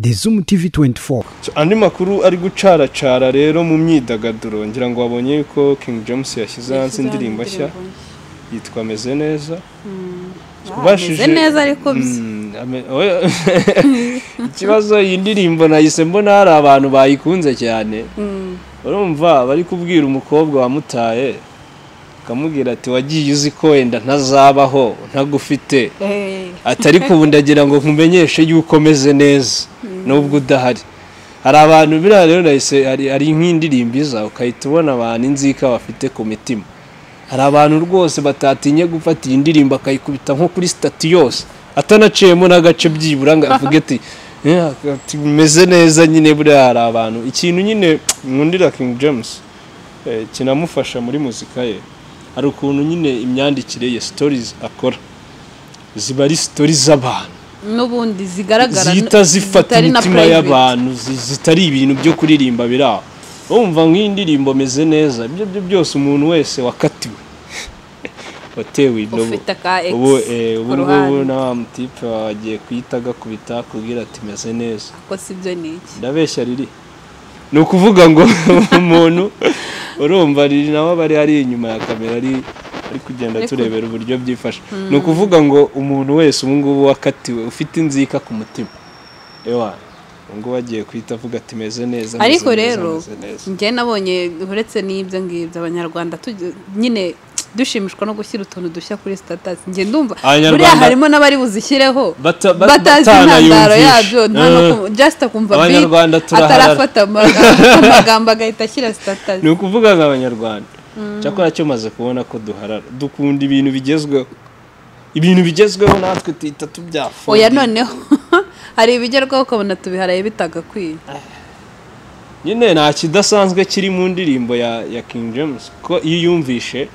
The Zoom TV 24. So, andi makuru ari gucaracara rero mu myidagaduro, ngira ngo wabonye yuko King James yashyize hanze indirimbo nshya yitwa Meze Neza. Meze neza ariko ikibazo iyi ndirimbo nahise mbona hari abantu bayikunze cyane. Urumva bari kubwira umukobwa wamutaye, akamubwira ati wagiye uzi ko wenda ntazabaho ntagufite, atari ubu ndagira ngo nkumenyeshe yuko meze neza nubwo udahari. Hari abantu biriya rero nahise hari nk'indirimbo iza ukahita ubona abantu inzika bafite ku mitima. Hari abantu rwose batatinye gufata iyi ndirimbo akayikubita nko kuri stati yose atanaciyemo n'agace byibura ngo avuge ati meze neza nyine. Buriya hari abantu ikintu nyine nkundira King James kinamufasha muri muzika ye, hari ukuntu nyine imyandikire ye stories akora ziba ari stories z'abantu n'ubundi zigaragara zihita zifata imitima y'abantu, zitari ibintu byo kuririmba biraho. Urumva nk'indirimbo meze neza ibyo byo byose umuntu wese wakatiwe watewe indobo ubu ngubu na mutipe wagiye kuyita agakubita kubwira ati meze neza. Ko sibyo ni iki? Ndabeshya riri ni ukuvuga ngo umuntu urumva riri nawe bari ari inyuma ya kamera ari kugenda turebera uburyo byifashe. Ni ukuvuga ngo umuntu wese ubu ngubu wakatiwe ufite inzika ku mutima, ewa ngo bagiye kwita avuga ati meze neza. Ariko rero njye nabonye uretse n'ibyo ngibyo abanyarwanda nyine dushimishwa no gushyira utuntu dushya kuri status. Njye ndumva buriya harimo n'abari buzishyireho batazi intandaro yabyo, just akumva atarafata amagambo agahita ashyira status. Ni ukuvuga ngo abanyarwanda cyakora cyo maze kubona ko duharara dukunda ibintu bigezweho, ibintu bigezweho natwe tuhita tubyafunga. Oya noneho hari ibigerwaho ukabona tubiharaye bitagakwiye. Nyine nta kidasanzwe kiri mu ndirimbo ya King James, ko iyo yumvishe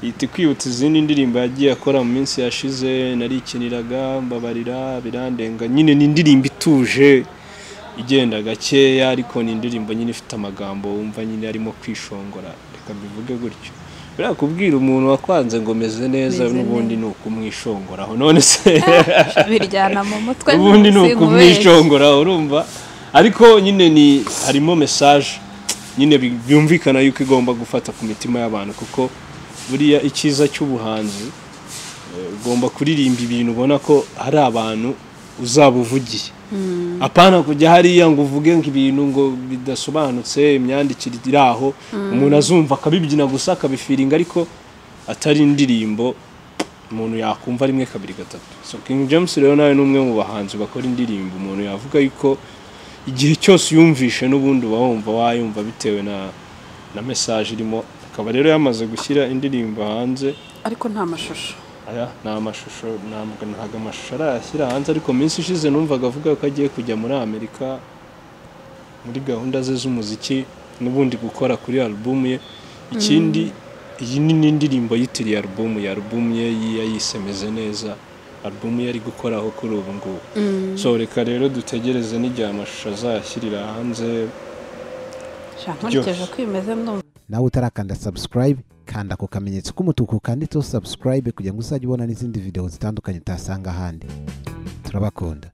ihita ikwibutsa izindi ndirimbo yagiye akora mu minsi yashize, narikiniraga, mbabarira, birandenga. Nyine ni indirimbo ituje igenda gakeya, ariko ni indirimbo nyine ifite amagambo wumva nyine arimo kwishongora, reka mbivuge gutyo. Buriya kubwira umuntu wakwanze ngo meze neza n'ubundi ni ukumwishongoraho. None se biryana mu mutwe, ubundi ni ukumwishongoraho urumva. Ariko nyine ni harimo message nyine byumvikana yuko igomba gufata ku mitima y'abantu, kuko buriya icyiza cy'ubuhanzi ugomba kuririmba ibintu ubona ko hari abantu uzabuvugiye. Apana kujya hariya ngo uvuge ngo ibintu ngo bidasobanutse, imyandikire iri aho umuntu azumva akabibyina gusa akabifiringa, ariko atari indirimbo umuntu yakumva rimwe kabiri gatatu. So King James rero nawe ni umwe mu bahanzi bakora indirimbo umuntu yavuga yuko igihe cyose yumvishe n'ubundi uba wumva wayumva bitewe na message irimo. Akaba rero yamaze gushyira indirimbo hanze, ariko nta mashusho. Aya nta mashusho, ntabwo amashusho arayashyira hanze, ariko minsi ishize numvaga avuga ko agiye kujya muri Amerika muri gahunda ze z'umuziki n'ubundi gukora kuri album ye. Ikindi iyi ni indirimbo yitiriye album ye, album ye yayise Meze Neza, album ye ari gukoraho kuri ubu ngubu. So reka rero dutegereze n'igihe amashusho azayashyirira hanze. Nkurikije ko bimeze ndumva nawe utarakanda subscribe, kanda ku kamenyetso k'umutuku kanditseho subscribe kugira ngo uzajye ubona n'izindi video zitandukanye utasanga ahandi. Turabakunda.